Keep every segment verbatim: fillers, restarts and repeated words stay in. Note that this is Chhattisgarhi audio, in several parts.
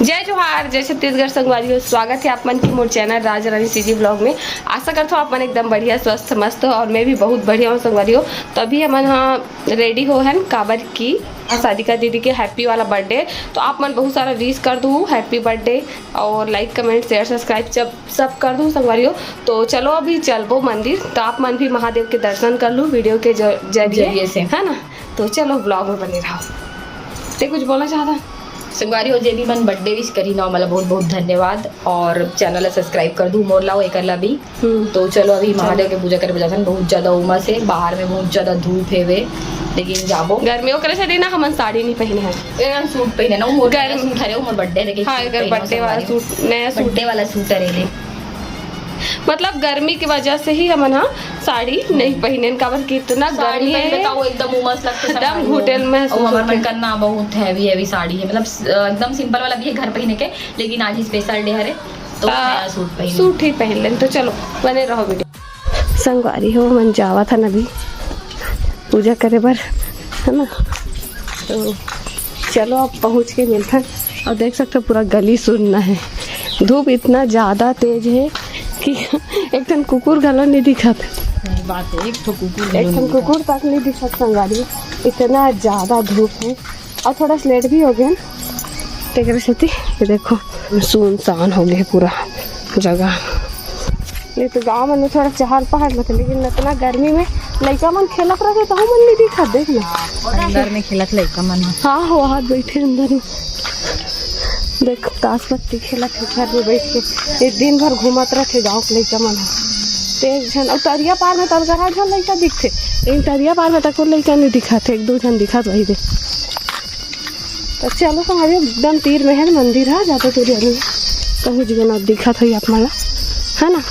जय जोहार, जय छत्तीसगढ़ संगवारी हो। स्वागत है आप मन के मोर चैनल राज रानी सीजी ब्लॉग में। आशा करथो आप मन एकदम बढ़िया, स्वस्थ, मस्त हो और मैं भी बहुत बढ़िया हूँ संगवारी हो। तो अभी हमन हा रेडी हो हन, काबर की सारिका दीदी के हैप्पी वाला बर्थडे। तो आप मन बहुत सारा विश कर दू, हैप्पी बर्थडे, और लाइक, कमेंट, शेयर, सब्सक्राइब सब, सब कर दू संगवारी हो। तो चलो अभी चलबो मंदिर, तो आप मन भी महादेव के दर्शन कर लू वीडियो के ज-, जरिए, जरिए से। है ना? तो चलो ब्लॉग में बने रहो। ते कुछ बोलना चाहता? संगवारी हो, जे भी मन बर्थडे विश करी ना, मतलब बहुत बहुत धन्यवाद, और चैनल ला सब्सक्राइब कर दू मोर ला, एकर ला भी। हम्म। तो चलो अभी चलो। महादेव के पूजा करे बर जाथन। बहुत ज्यादा उमस है, बाहर में बहुत ज्यादा धूप है वे, लेकिन जाबो। गर्मी ओकरे से ना हमन साड़ी नहीं पहने हैं। ए, हम सूट पहने ना, वो मोर गर्म- नया सूट हरे, वो मोर बर्थडे लेके हाँ, सूट एकर पहने बर्थडे वाला संगवारी हो। सूट, नया सूट। बर्थडे वाला सूट हरे ले। मतलब गर्मी की वजह से ही हमन हा साड़ी नहीं पहने, काबर कि इतना साड़ी गर्मी पहनबे है, त वो एकदम उमस लगथे एकदम संगवारी हो। घुटेल महसूस अउ हमर होथे। मन करना बहुत हैवी हैवी साड़ी है, मतलब स-, एकदम सिंपल वाला भी है घर पहने के, लेकिन आज स्पेशल डे हरे, तो आ, नया सूट पहने। सूट ही पहन लेन। तो चलो, बने रहो वीडियो। संगवारी हो, मन जावत हन अभी पूजा करे बर, है ना? तो चलो, अब पहुँच के मिलथन। और देख सकते हो, पूरा गली सुन्ना है, धूप इतना ज्यादा तेज है कि एक ठन कुकुर घलो नहीं दिखत। सही बात है, एक ठो कुकुर घलो एक ठन नहीं दिखत। कुकुर तक नहीं दिखत संगवारी, इतना ज्यादा धूप है। और थोड़ा सा लेट भी हो गया ना, तेकरे सेती ये देखो, सुनसान हो गया पूरा जगह। नहीं तो गाँव में थोड़ा चहल पहल रहते, लेकिन इतना गर्मी में लइका मन खेलत रहते, तो मन नहीं दिखत। देख ना, अंदर में खेलत लइका मन। हाँ, वो हाथ बैठे अंदर में। देख, ताश पत्ती खेलत हे घर में बैठ के। ये दिन भर घूमत रहते गाँव के लइका मन। तेज झन, और तरिया पार में तलकरा झन लइका दिखते, लेकिन तरिया पार में तको लइका नहीं दिखत, एक दो झन दिखत वही दे। तो चलो, हमारे एकदम तीर में है मंदिर, है ज्यादा दूर नहीं, पहुँच गए ना, दिखत होई आप मन ला, है ना?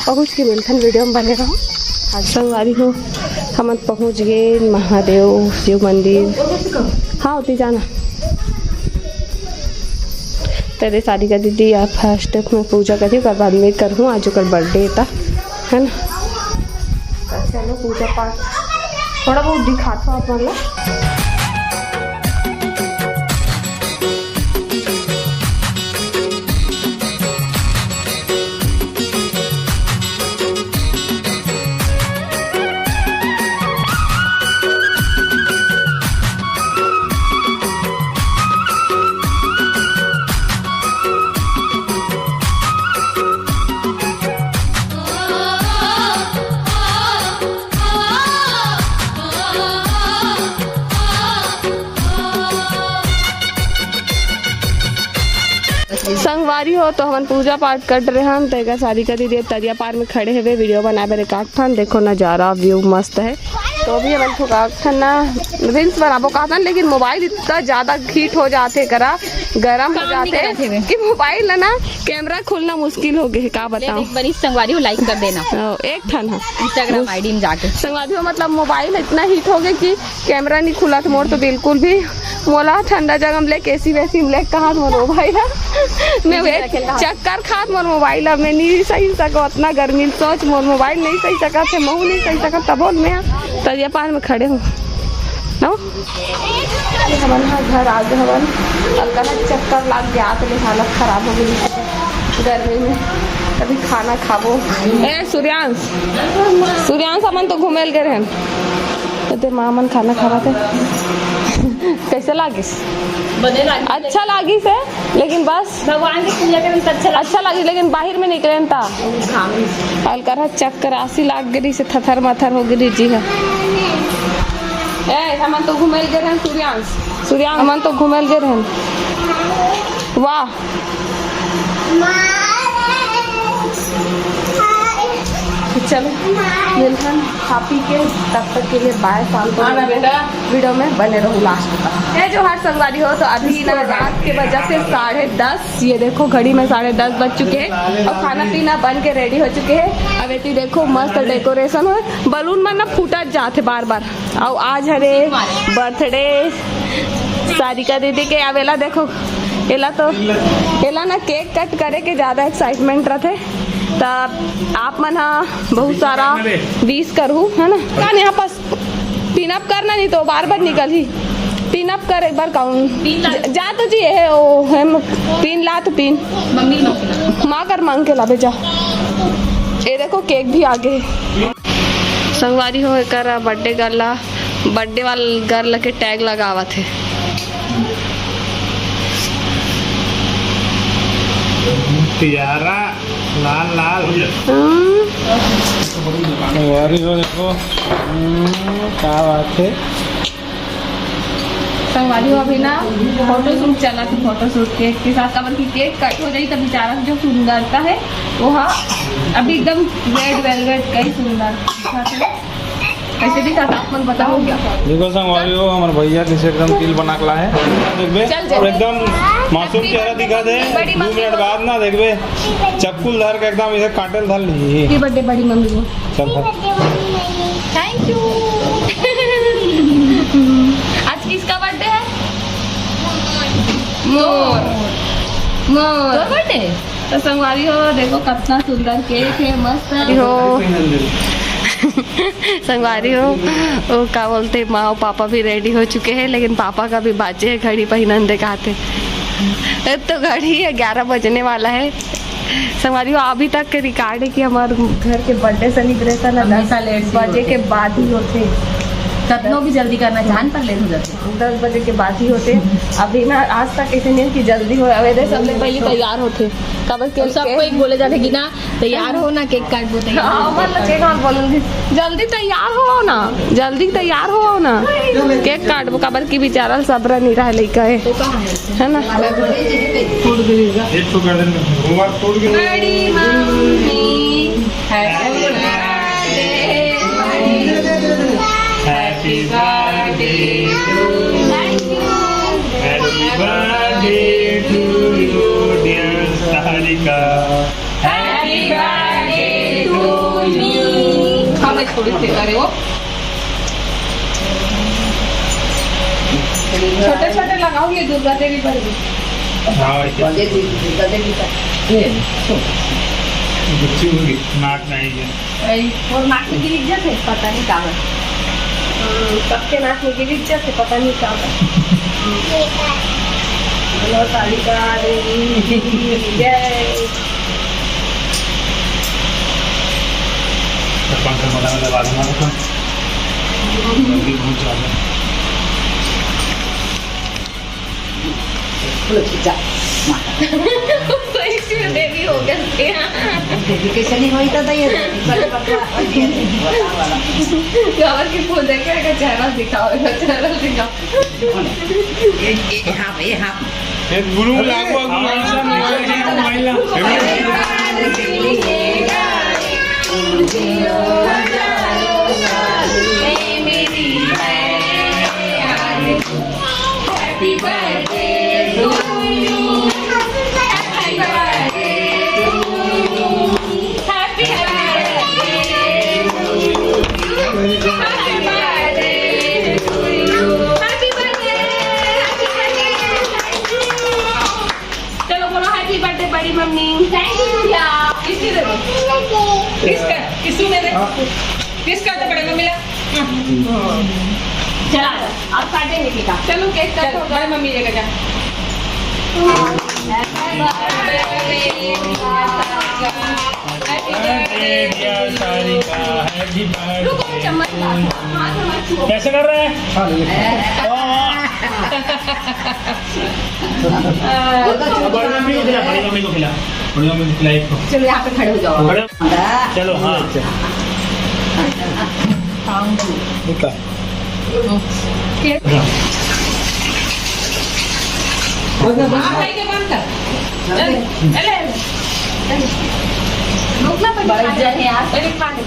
पहुँच के मिलथन, वीडियो में बने रहो। आज संगवारी हो, हमन पहुँच गए महादेव शिव मंदिर। हाँ, होती जाना। तेरे सारिका दीदी आप फर्स्ट में पूजा करी, ओकर बाद में करहूँ, आज ओकर बर्थडे था, है ना? तो चलो पूजा पाठ थोड़ा बहुत दिखाता हूँ आप मन ला। संगवारी हो, तो हमन पूजा पाठ कर रहे हन, तेकर सारिका दीदी तरिया पार में खड़े हवे, वीडियो बनाए बर एकाक ठन। देखो नजारा, व्यू मस्त है। तो अभी हमन थोड़ा ठन ना रील्स बनाबो कहतन, लेकिन मोबाइल इतना ज्यादा हीट हो जाथे करा, गरम हो जाथे कि मोबाइल ला ना कैमरा खोलना मुश्किल हो गए, का बताओ। बनी संगवारी हो, लाइक कर देना। ओ, एक ठन है इंस्टाग्राम आईडी में जाके। संगवारी हो, मतलब मोबाइल इतना हीट हो गए कि कैमरा नहीं खुलत मोर तो बिल्कुल भी। मोला ठंडा जगह में लेके एसी वेसी में लेके कहा मोर मोबाइल है। मैं एक चक्कर खात मोर मोबाइल, अब मैं नहीं सही सको उतना गर्मी में। सोच मोर मोबाइल नहीं सही सकत है, महू नहीं सही सकत, तबो मैं तरिया पार में खड़े हूँ ना। हमन हा घर आ गए हवन, और कहा चक्कर लाग गया, तो हालत खराब हो गई गर्मी में। अभी खाना खाबो। ए सूर्यांश, सूर्यांश, हमन तो घूमे ल गए रहन। तो तेरे माँ मन खाना खावा थे। कैसे लागिस? बने लागिस। अच्छा लागिस है, लेकिन बस भगवान के पूजा करे में तो अच्छा लागिस। अच्छा लागिस, लेकिन बाहर में निकले ता। घाम। अलकरहा चक्कर आसी लाग गई से थथर मथर हो गई जी है। ए, हमन तो घूमे ल गए रहन सूर्यांश। सूर्यांश, हमन तो घूमे ल गए रहन। वाह। तो चलो, मिलथन खा पी के, तब तक के लिए बाय। शाम को हाँ ना मिलबो। बेटा। वीडियो में बने रहो लास्ट तक। ए जोहार संगवारी हो, तो अभी ना रात के बजा थे साढ़े दस। ये देखो घड़ी में साढ़े दस बज चुके हैं और खाना पीना बन के रेडी हो चुके हैं। अब एती देखो मस्त डेकोरेशन हो, बलून मन ना फूटत जात है बार बार। और आज हरे बर्थडे सारिका दीदी के। अब एला देखो, एला तो, एला ना केक कट करे के ज्यादा एक्साइटमेंट रहते। तब आप मन हा बहुत सारा विश करू, है ना? कान यहाँ पास पिन अप करना, नहीं तो बार बार निकल ही। पिन अप कर एक बार काउंट। पिन ला। जा तो जी, ये है, ओ, है म-, पिन ला तो पिन। मम्मी ला। माँ कर मांग के लाबे जा। ये देखो, केक भी आ गए। संगवारी हो, एकर बर्थडे गर्ल ला, बर्थडे वाल गर्ल के टैग लगावत हे। प्यारा लाल लाल। हम्म। संगवारी हो, देखो। हम्म, क्या बात है। संगवारी हो, अभी ना फोटोशूट चला था, फोटोशूट केक के साथ, काबर कि केक कट हो जाई, तब बेचारा जो सुंदरता है वो, हाँ, अभी एकदम रेड वेलवेट का ही सुंदर। कैसे दिखा था, आप मन बताओ क्या? देखो संगवारी हो, हमारे भैया कैसे एकदम दिल बना के ला है, देखबे, चल, चल। और एकदम मासूम चेहरा दिखा दे। बड़ी दो मम्मी मिनट बाद ना देखबे, चक्कू धर के एकदम इसे कांटे ल धर ली। Happy birthday बड़ी मम्मी को। चल धर। Thank you। आज किसका बर्थडे है? मोर। मोर। तोर बर्थडे? तो संगवारी हो, देखो कितना सुंदर केक है, मस्त है। हो। संगवारी हो, वो का बोलते, माँ और पापा भी रेडी हो चुके हैं, लेकिन पापा का भी बाजे है, घड़ी पहिनन दिखाते। तो घड़ी ग्यारह बजने वाला है। संगवारी हो, अभी तक के रिकॉर्ड है कि हमारे घर के बर्थडे सेलिब्रेशन है हमेशा दस लेट से बजे होते। के बाद ही होते। कतनो भी जल्दी करना चाहन पर लेट हो जाते। दस बजे के बाद ही होते। अभी ना आज तक ऐसे नहीं कि जल्दी हो, अवेदे सबले पहले तैयार होते। काबर के सब केक कोई बोले जाते कि ना तैयार हो ना, केक काटबो तैयार। हाँ, मतलब केक और बोलूंगी, जल्दी तैयार हो ना, जल्दी तैयार हो ना, केक काटबो, काबर की बेचारा सब्र नहीं रहा लइका है, तो कहाँ है? है ना? एक तो कर देंगे, वो बात तोड़ के। बड़ी mummy, happy birthday, happy birthday to you, happy birthday to you, dear Sarika. Happy birthday to me। हमें थोड़ी सी करे वो। छोटे छोटे लगाओगे दुर्गा देवी पर भी। हाँ, और क्या? दुर्गा देवी, दुर्गा देवी पर। ये, गुच्ची होगी, नाक नहीं है। वही, वो नाक में गिर जाते, पता नहीं कहाँ पर। हम्म, सबके नाक में गिर जाते, पता नहीं कहाँ पर। बोलो, सारिका देवी की जय। पंखा मना में लगा दूंगा तो गर्मी बहुत ज्यादा है। बोलो, जा, माता। सही में देवी हो गया क्या? देवी कैसे नहीं होई तो ये पहले पकड़ा। गाँव के फूल देखे, अगर चेहरा दिखाओ, अगर चेहरा दिखाओ। ये, ये, हाँ, ये हाँ। ये गुरु लागू, गुरु ऐसा नहीं है, ये तो महिला। Happy birthday to you। Happy birthday to you। Happy birthday to you। Happy birthday to you। Happy birthday। Happy birthday। चलो बोलो, happy birthday बड़ी मम्मी। Thank you भैया। किसकी दे दो? किसका? किसको दे दे? किसका तो बड़े मम्मी ला। चला, अब काटेंगे केक। चलो, केक काटो, बड़े मम्मी लेकर जा। Happy birthday, dear Sarika, happy birthday। रुको, चम्मच ला। हाथ हमारा छुओ। कैसे कर रहे हैं? बड़ी मम्मी को खिला, बड़ी मम्मी को खिला, बड़ी मम्मी को खिला एक को। चलो, यहाँ पे खड़े हो जाओ। खड़े। चलो, हाँ। रुका। हाँ, भाई के बंद कर। चल, चल, चल। रुकना पड़ेगा। बड़े जन यार। अरे, खा ले।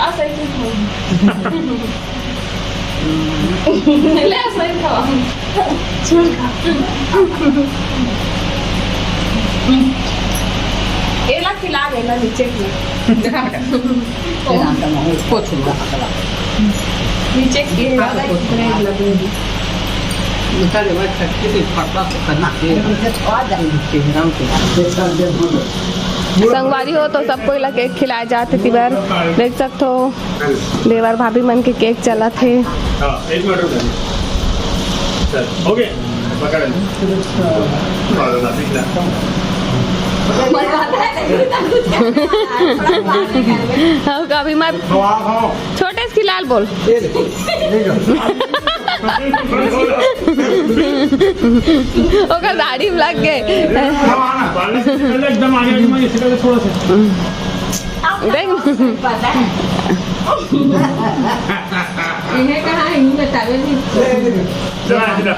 आ, सही से खा। ले, आ, सही खा। एला खिला देना नीचे की। नीचे की ब्रेड लगे। निकाले भाई, खट्टी से फटा से करना है। चेहरा को। संगवारी हो, तो सब कोई ला केक खिलाए जात हे तिबर। देख सकथो, देवर भाभी मन के केक चलत हे। हाँ, एक मिनट रुक जाइए। सर, हो गया? पकड़ ले। हाँ, हाँ, ठीक है। हाँ, अभी मत। हाँ, हाँ। छोटे से खिलाल बोल। ये ले, ले जाओ। ओकर दाढ़ी में लग गए। एकदम आगे, एकदम आगे, इससे पहले थोड़ा सा। देख। पता है। इन्हें कहाँ है? इन्हें बतावे नहीं। ले, ले, ले। चला, चला।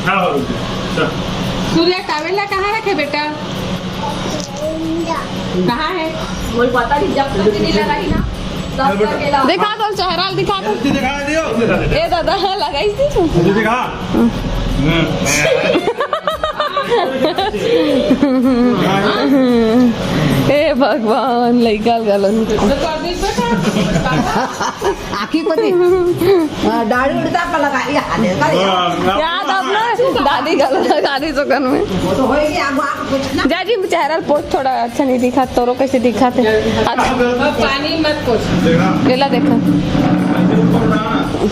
हाँ, हो गया। चल। सूर्या, towel ला कहाँ रखे बेटा? कहाँ है? मोर पता नहीं, जब तक नहीं लगाई ना, तब तक ये ला। दिखा दो, चेहरा दिखा दो। जल्दी दिखा दियो। ए दादा, लगाई थी तू? जल्दी दिखा। हम्म। ए भगवान, लइका गलन। आँखी को देख। हाँ, दाढ़ी उड़ता पर लगा लिया, हाथ है, कर लिया। हाँ, याद अपना दादी गलन, दादी सुकन में। वो तो होएगी, अब आप कुछ ना। जा जी, चेहरा पोछ, थोड़ा अच्छा नहीं दिखा, तोरो कैसे दिखाते? अच्छा। पानी मत पोछ। लेला देखा।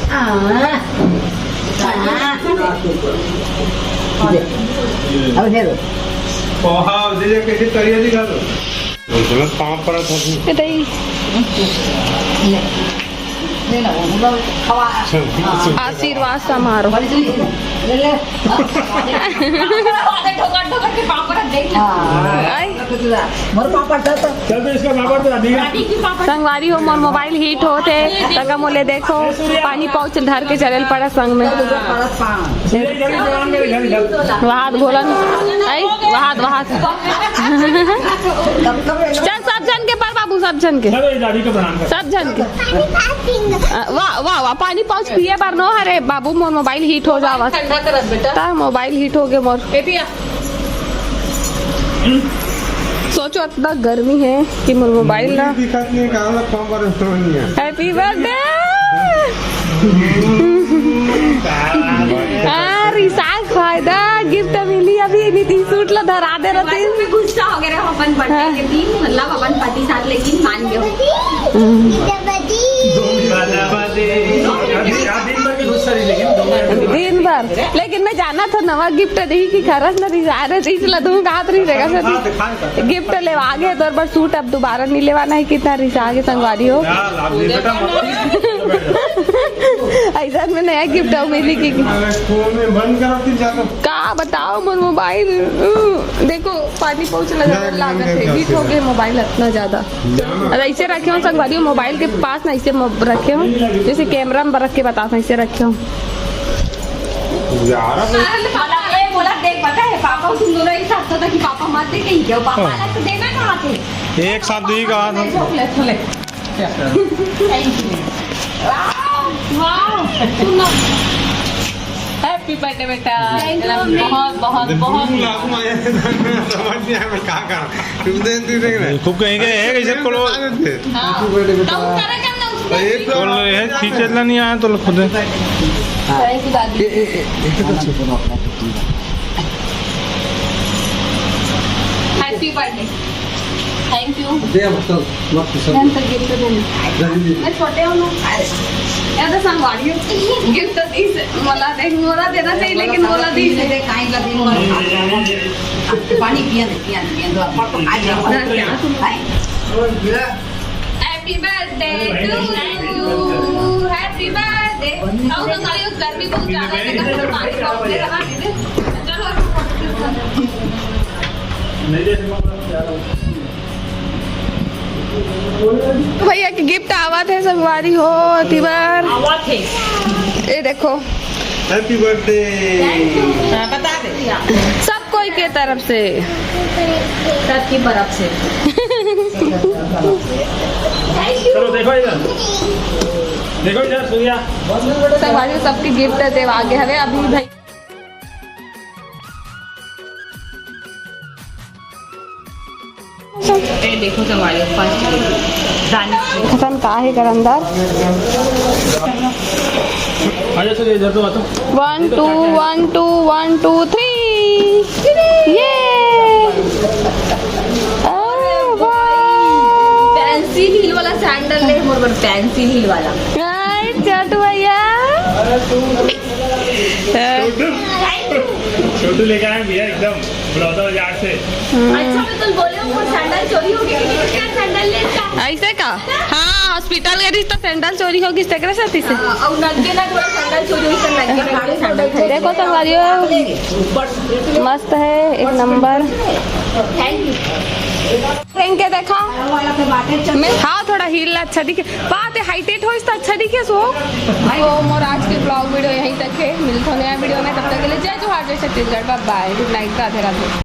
हाँ। हाँ। दे। अब हेलो। पोहा, दीदी, कैसे तरिया दिखा दो। उसमें पाँव पड़ा था। ए दाई। ले। ले ना, वो, वो खवा। चल, हाँ। चल। आशीर्वाद समारोह। ले ले। ठोकर, ठोकर के पाँव पड़ा, देख ले। हाँ। आई। मोर पापा था तो। चल तो इसका पापड़ तो अभी। संगवारी हो, मोर मोबाइल हीट होत हे, तका मोले देखो, पानी पाउच धर के चले ल पड़ा संग में। वहाद भोलन, आई, वहाद, वहाद। चल, सब झन के पर बाबू, सब झन के। चलो, ये दादी को प्रणाम कर। सब झन के। अ, वाह, वाह, वाह, पानी पाउच पिए बर नो हरे बाबू, मोर मोबाइल हीट हो जावत। ठंडा करत बेटा। ता मोबाइल हीट हो गए मोर। ए पिया। सोचो, इतना गर्मी है कि मोर मोबाइल ना दिखत नहीं, कहाँ ला कौन बार इंस्टॉल नहीं है। Happy birthday। हाँ, रिसाल फायदा गिफ्ट मिली अभी, नहीं ती सूट ला धरा दे रहती। मैं गुस्सा हो गया, हम अपन बर्थडे के दिन, मतलब अपन पति साथ, लेकिन मान गयो। अभी, अभी दिन भर की गुस्सा रही, लेकिन दो मिनट। दिन भर, लेकिन मैं जाना था नवा गिफ्ट दी कि खरस न रिसा रहे, रीस ला दूं, कहात रही रहेगा सर। गिफ्ट लेवा आगे तोर पर सूट अब दोबारा नहीं लेवाना है, कितना रिसा आगे संगवारी हो। यार, आप ये बेटा मत। ऐसा में नया गिफ्ट आओ मिली कि अरे, फोन में बंद करो, फिर जाता। का बताओ, मोर मोबाइल, उम, देखो, पानी पाउच लगा नहीं, लागत नहीं, है, नहीं, हीट हो गए मोबाइल इतना ज्यादा। अब ऐसे रखे हो संगवारी, मोबाइल के पास ना ऐसे मो-, रखे हो, जैसे कैमरा में रख के बताता हूँ, ऐसे रखे हो। यार, अब अरे, पापा, ये बोला, देख, पता है, पापा तुम दोनों एक साथ सोचा कि पापा मत दे, कहीं गयो, पापा हाँ। अलग से देना कहाँ थे? एक साथ दी कहा था। Chocolate, chocolate. Thank you। वाह, वाह, सुनो। Happy birthday बेटा। Thank you, mummy. बहुत, बहुत, बहुत। समझ नहीं आया मैं क्या करा। तुम दे, तू देख रहे। खूब कहेंगे, है कैसे कोलो? हाँ। तो करे करना उसमें। ये तो कोलो है, खींचे ला नहीं आया तो खुद। Thank you दादी। Happy birthday। Thank you। दे अब चल, मत पूछो। मैं तो गिफ्ट दूँ। जल्दी दे। मैं छोटे हूँ ना। या तो संगवारी हूँ। गिफ्ट तो दीस, मोला देख, मोला देना चाहिए, लेकिन मोला दीस। दे, काई का दिन भर। पानी पिया दे, पिया दे, पिया दे। आज क्या तुम? Happy birthday to you, happy birthday। अब तो सारी उस गर्मी को ज्यादा है, तो पानी कम दे रहा है। चलो, भैया के गिफ्ट आवत हे संगवारी हो, तिबर। आवत हे। ये देखो। Happy birthday। हाँ, बता दे। सब कोई के तरफ से। सबकी तरफ से। चलो देखो इधर, देखो इधर सूर्या। संगवारी हो, सबके गिफ्ट देवा आगे हवे अभी भाई। ए, देखो संगवारी, first रानी। पसंद का हे कर अंदर? आजा, चलो, इधर तो आ तो। One, two, one, two, one, two, three। ये। सैंडल ले मोर बर फैंसी हील वाला। हाय, छोटू भैया। छोटू लेके आए भैया, एकदम बड़ौदा बाजार से। अच्छा, मैं कल बोले हूँ, वो सैंडल चोरी हो गई, क्या सैंडल लेता? ऐसे का? हाँ, हॉस्पिटल गई तो सैंडल चोरी हो गई, तेकरे साथी से। हाँ, और नंगे ना थोड़ा सैंडल चोरी हुई, तो नंगे ना थोड़ा सैंडल। देखो संगवारियों, मस्त है, एक नंबर। Thank you. पहन के देखा। मैं, हाँ, थोड़ा हील अच्छा दिखे। बात है, हाइटेट हो, इस तो अच्छा दिखे सो। तो मोर आज के ब्लॉग वीडियो यहीं तक है। मिलते हैं नया वीडियो में, तब तक के लिए जय जोहार, जय छत्तीसगढ़, बाय बाय, गुड नाइट, राधे राधे।